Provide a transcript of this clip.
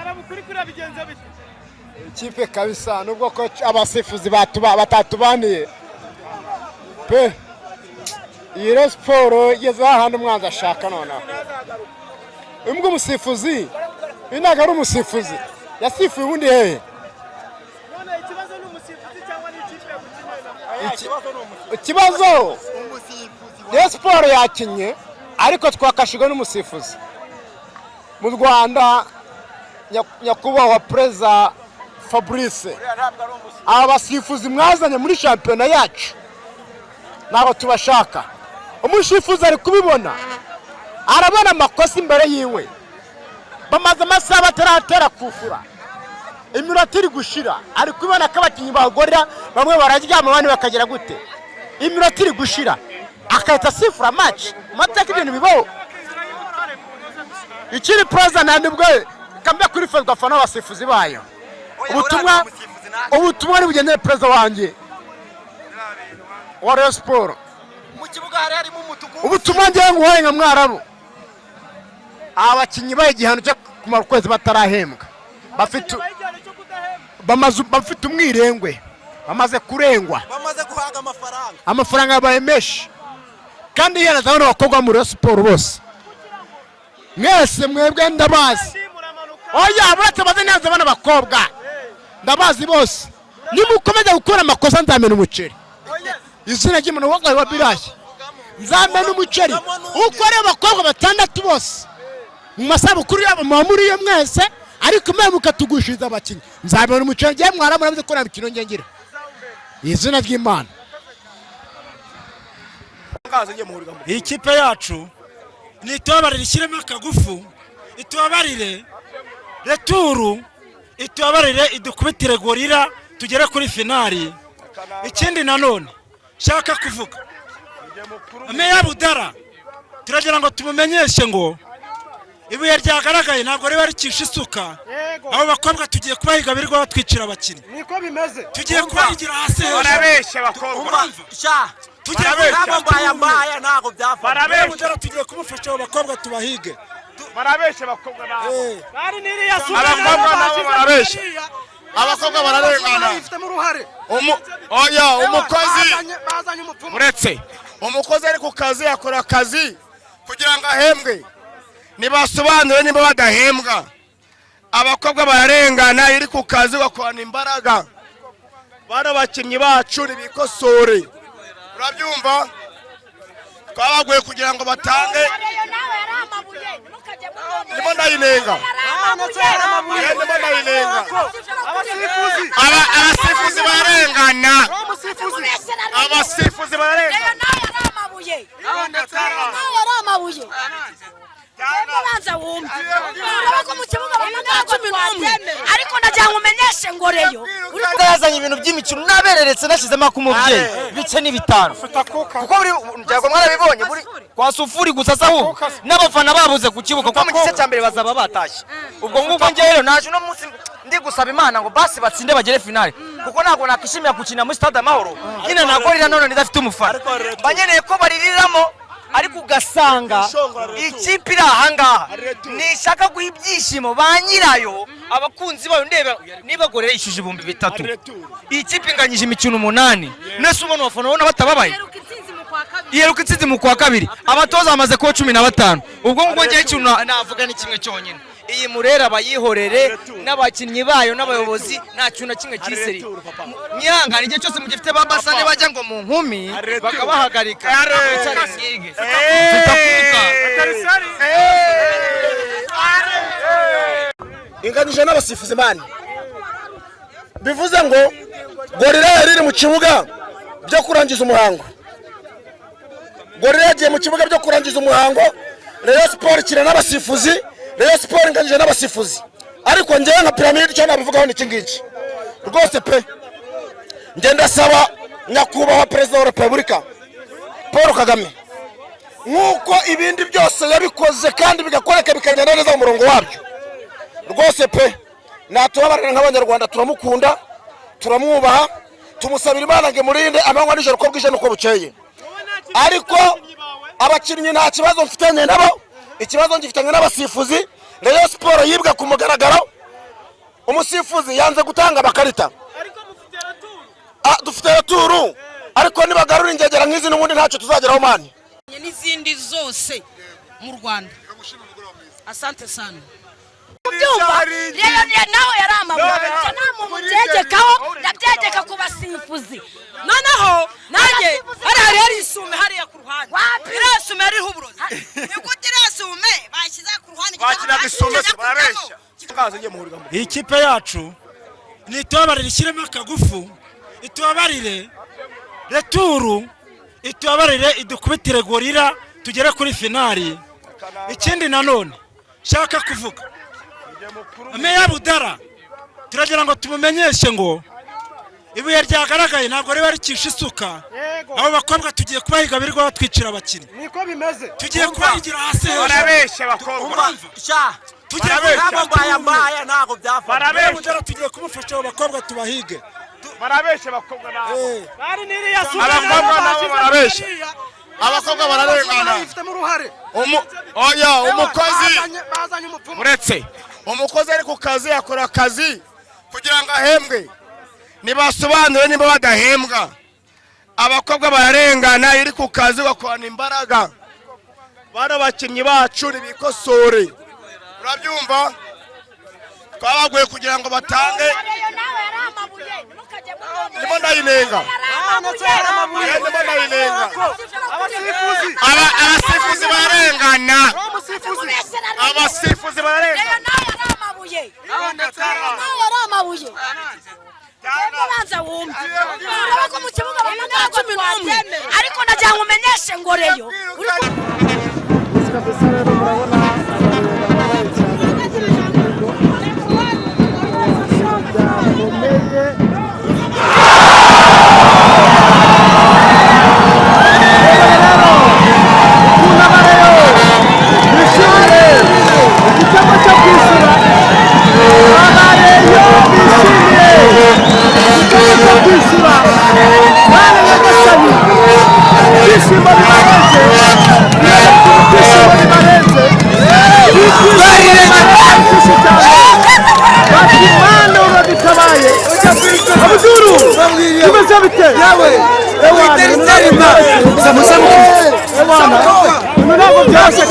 Mwarabu, kuri kuriya bigenze bite? Ikipe kabisa, nubwo ko abasifuzi batatubaniye pe. Iyi Rayon Sport igeze hahandi umwanzi ashaka. Noneho imbwa umusifuzi, uyu ntabwo ari umusifuzi, yasifuye ubundi hehe? None ikibazo ni umusifuzi cyangwa ni ikipe yagukinye? Ikibazo, Rayon Sport yakinnye, ariko twakashijwe n'umusifuzi. Mu Rwanda, nyakubahwa Perezida Fabrice, aba basifuzi mwazanye muri shampiyona yacu ntabwo tubashaka. Umusifuzi ari kubibona, arabona amakosa imbere yiwe. Bamaze amasaha bataratera kufura, iminota iri gushira. Ari kubibona ko abakinnyi bagorera, bamwe bararyama, abandi bakagera gute, iminota iri gushira, agahita asifura match. Mu mateka ibintu bibaho. Ikiri, perezida, nta nibwo kambe kuri FERWAFA n'abasifuzi bayo. Ubutumwa nibugendere perezida wanjye wa Rayon Sport. Mu kibuga hari harimo umutuku. Ubutumwa ngewe nguhaye nka Mwarabu, aba bakinnyi baha igihano cyo kumara ukwezi batarahembwa. Bafite Igihano cyo kudahembwa? Bamaze, bafite umwirengwe, bamaze kurengwa. Bamaze guhaga amafaranga. Amafaranga yabaye menshi kandi ihenze. Abana abakobwa muri Rayon Sport bose, mwese mwebwe ndabazi. Muramanuka. Oya, buretse baze neza, abana bakobwa ndabazi bose. Nimukomeza gukora amakosa, nzamena umuceri. Izina ry'umuntu wabaye wa birashya, nzamena umuceri. Uko ari abakobwa batandatu bose, mu masabukuru yabo muba muriyo mwese, ariko mwe mukatugushiriza abakinnyi. Nzamena umuceri. Ngiye mwara murabizi ko nta mikino ngira. Izina ry'Imana. Iyi kipe yacu nitubabarire, ishyiremo akagufu, itubabarire retour, itubabarire idukubitire Gorilla, tugere kuri finali. Ikindi nanone nshaka kuvuga, Meya Budara, turagira ngo tumumenyeshe ngo ibuye ryagaragaye ntabwo riba ricisha isuka. Abo bakobwa tugiye kubahiga, birirwa batwicira abakinnyi. Niko bimeze. Tugiye kubahigira hasi hejuru. Barabeshya abakobwa. Sha. Tugiye Ntabwo mbaya mbaya, ntabwo byafata. Meya Barabeshya. Budara tugiye kumufasha, abo bakobwa tubahige. Barabeshya abakobwa nabo. Bari n'iriya sura. Abakobwa nabo barabeshya, abakobwa bararengana. Bifitemo uruhare. Oya, umukozi Bazanye umupfumu. Uretse umukozi ari ku kazi, akora akazi kugira ngo ahembwe. Nibasobanure niba badahembwa. Abakobwa bararengana. Iri ku kazi bakorana imbaraga. Bano bakinnyi bacu ntibikosore, urabyumva? Twabaguye kugira ngo batange. Ndimo ndayinenga. Ndimo ndayinenga. Abasifuzi bararengana, abasifuzi bararengana. Nayo yari amabuye, nayo yari amabuye. Twebwe banza wumve, urabona ko mu kibuga bamwe 11, ariko ndagira ngo umenyeshe ngo Rayon uri Yazanye ibintu by'imikino, nabereretse, nashyizemo ak'umubyeyi, bice ni bitanu, kuko buri ntabwo mwarabibonye buri kwa sufuri gusa se. Ahubwo n'abafana babuze ku kibuga, kuko mu gice cya mbere bazaba batashye. Ubwo ngubwo njyewe rero naje uno munsi ndi gusaba Imana ngo basi batsinde, bagere finale, kuko ntabwo nakishimira gukina muri Stade Amahoro nyine nagorira none ndafite umufana. Mba nkeneye ko baririramo, ariko ugasanga ikipe iri ahangaha ntishaka guha ibyishimo ba nyirayo, abakunzi bayo. Ndeba niba Gorilla yishyuje 3000, iyi kipe inganyije imikino umunani, nese ubona abafana ubona batababaye? Iheruka intsinzi mu kwa kabiri. Iheruka intsinzi mu kwa kabiri, abatoza bamaze kuba 15. Ubwo ngubwo ngewe ikintu navuga ni kimwe cyonyine: iyi Murera bayihorere, n'abakinnyi bayo n'abayobozi, nta kintu na kimwe kiseri. Mwihangane, igihe cyose mugifite ba Basane bajya ngo mu nkumi bakabahagarika, mwicare mwige. Mfite akuka. Inganyije n'abasifuzi man, bivuze ngo Gorilla yari iri mu kibuga byo kurangiza umuhango. Gorilla yagiye mu kibuga byo kurangiza umuhango. Rayon Sport ikina n'abasifuzi, Rayon Sport inganyije n'abasifuzi. Ariko njyewe nka Piramide, icyo nabivugaho ni iki ngiki rwose pe: njye ndasaba nyakubahwa Perezida wa Repubulika Paul Kagame, nk'uko ibindi byose yabikoze kandi bigakoreka, bikagenda neza mu murongo wabyo, rwose pe, natubabarira nk'Abanyarwanda. Turamukunda, turamwubaha, tumusabira Imana ngo imurinde amanywa nijoro, uko bwije n'uko bukeye. Ariko abakinnyi nta kibazo mfitanye nabo, ikibazo ngifitanye n'abasifuzi. Rayon Sport yibwe ku mugaragaro. Umusifuzi yanze gutanga amakarita. Ariko mufite retour. Dufite retour, ariko nibagarura ingegera nk'izi n'ubundi ntacyo tuzageraho man. N'izindi zose mu Rwanda. Asante sana. Kubyumva rero nawe yari amabuye, nta muntu ubyegekaho, ndabyegeka ku basifuzi. Noneho nanjye hariya hari isume hariya ku ruhande, iriya sume yariho uburozi. Ni gute iriya sume bashyize ku ruhande? Bakinaga isume se, barabeshya. Iyi kipe yacu nitubabarire, ishyiremo akagufu, itubabarire retour, itubabarire idukubitire Gorilla tugere kuri finali. Ikindi nanone shaka kuvuga, Meya Budara turagira ngo tumumenyeshe ngo ibuye ryagaragaye ntabwo riba rikisha isuka. Abo bakobwa tugiye kubahiga, birirwa batwicira abakinnyi. Niko bimeze. Tugiye kubahigira hasi hejuru. Barabeshya abakobwa. Tugiye Barabeshya. Ntabwo byafata. Barabeshya. Budara tugiye kumufasha, abo bakobwa tubahige. Barabeshya abakobwa nabo. Bari n'iriya sume. Abakobwa nabo barabeshya. Abakobwa bararengana. Ifitemo uruhare. Oya, umukozi bazanye umupfumu. Uretse umukozi ari ku kazi akora akazi kugira ngo ahembwe. Nibasobanure nimba badahembwa. Abakobwa bararengana, iri ku kazi bakorana imbaraga. Bano bakinnyi bacu nibikosore, urabyumva? Twabaguye kugira ngo batange. Nawe yari amabuye, ntimukajye. Ndimo ndayinenga. Ndimo ndayinenga. Abasifuzi. Abasifuzi bararengana. Abasifuzi bararengana. Rero nawe yari amabuye, nawe yari amabuye. Banza wumve, uraba ko mu kibuga bamagana 11, ariko nagira ngo umenyeshe ngo Rayon uri Kabisa rero murabona abantu bababaye cyane, byakomeye. Bishimiye igitego cyo kwishyura. Abareyo bishimiye igitego cyo kwishyura. Bana nyagasani, ibyishimo bibarenze, ibyishimo bibarenze, ibyishimo byinshi cyane. Bati Mana uradutabaye. Abuduru, bimeze bite? Ewana, ibintu ntabwo byoroshye. Ewana, ibintu ntabwo byoroshye.